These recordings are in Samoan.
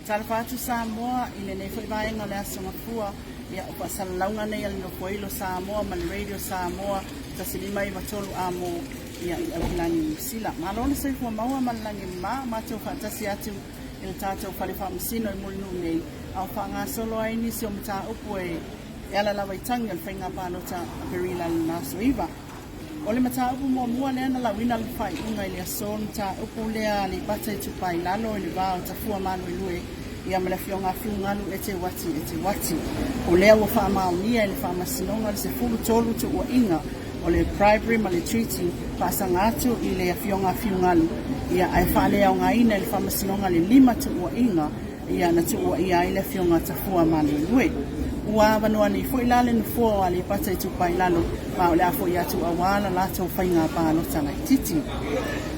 Talofa atu Samoa i lenei foi vaega o le Aso Gafua, ia o faasalalauga nei a le Nofoilo Samoa ma le Radio Samoa 1593 Amo ia i Aukilani, Niu Sila. Malo le soifua maua ma le lagi e mama, matou faatasi atu i le tatou fale faamasino i Mulinuu nei, a o faagasolo ai nisi o mataupu e ala lava i tagi o le faiga palota a Aperila i le aso 9. O le mataupu muamua lea na lauina le faaiuga i le aso, le mataupu lea a Aleipata Itupa i Lalo i le va o Tafua Maluelue ia ma le Afioga a Fiugalu Eteuati Eteuati. O lea ua faamaonia e le Faamasinoga le 13 tuuaiga o le bribery ma le treaty faasaga atu i le Afioga a Fiugalu ia ae faaleaogaina e le Faamasinoga le 5 tuuaiga ia na tuuaia ai le Afioga a Tafua Maluelue. Ua avanoa nei foi la le nofoa o Aleipata Itupa i Lalo, ma o le a foi atu auā la latou faiga palota laitiiti.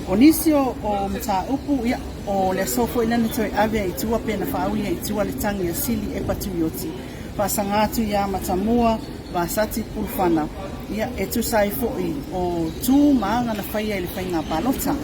O nisi o mataupu, ia, o le aso foi lea na toe ave ai i tua pe na faaui ai i tua le tagi a Sili Epa Tuioti, faasaga atu iā Matamua, Vasati Pulufana, ia, e tusa ai foi o tu ma aga na faia i le faiga palota.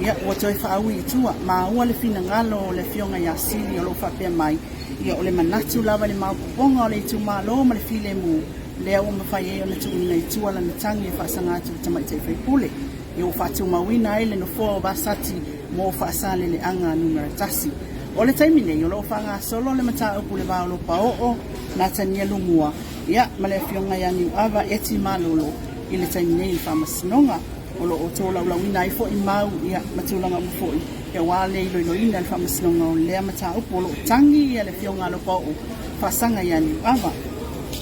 Ia, ua toe faaui i tua, maua le finagalo o le Afioga ia Sili o lo o faapea mai, ia, o le manatu lava i le maopoopoga o le itumalo ma le filemu, lea ua mafai ai ona tuuina i tua lana tagi e faasaga atu i le tamaitai faipule. Ia, ua faatumauina ai le nofoa o Vasati mo Faasaleleaga numera 1. O le taimi nei, o lo o faagasolo le mataupu i le va o Lopaoo, Natania Lumua, ia, ma le Afioga ia Niuava Eti Malolo i le taimi nei i le Faamasinoga. O lo o tolaulauina ai foi mau, ia, ma tulaga uma foi aua le iloiloina e le Faamasinoga o lea mataupu. O lo o tagi ia le Afioga a Lopaoo faasaga ia Niuava.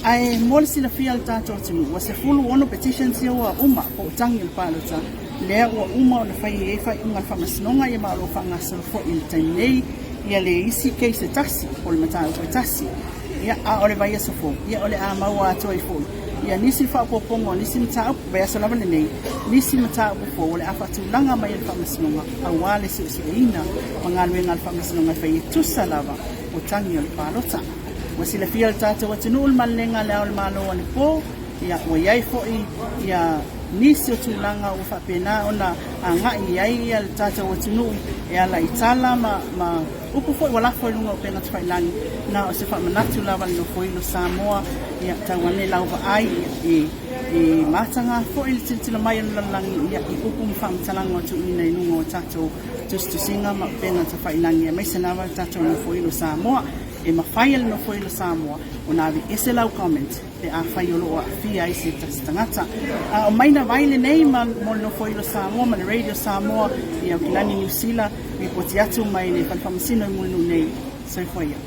Ae mo le silafia e le tatou atunuu, ua 16 petitions ia ua uma po o tagi o le palota, lea ua uma ona fai ai faaiuga a le Faamasinoga, ia ma o lo o faagasolo foi i le taimi nei ia le isi case e tasi po o le mataupu e tasi. Ia, a o le vaiaso fou, ia o le a maua atu ai foi ia nisi faaopoopoga o nisi mataupu, vaiaso lava lenei, nisi mataupu fou o le a faatulaga mai e le Faamasinoga aua le suesueina ma galuega a le Faamasinoga e fai e tusa lava o tagi o le palota. Ua silafia e le tatou atunuu le malelega a Le Ao o le Malo anapo, ia ua i ai foi ia nisi o tulaga ua faapena ona agai i ai ia le tatou atunuu e ala i tala ma, ma upu foi ua lafo i luga o upega tafailagi, na o se faamanatu lava le Nofoilo Samoa, ia tau ane lau vaai ia, e, e mataga foi le tilotilo mai o le lalolagi ia, i upu ma faamatalaga ua tuuina i luga o tatou tusitusiga ma upega tafailagi, aemaise lava le tatou Nofoilo Samoa. E mafai e le Nofoilo Samoa ona aveese lau comment pe afai o lo o aafia ai se tasi tagata. A o Maina Vai lenei ma, mo le Nofoilo Samoa ma le Radio Samoa i Aukilani, Niu Sila, lipoti atu mai le Fale Faamasino i Mulinuu nei. Soifua ia.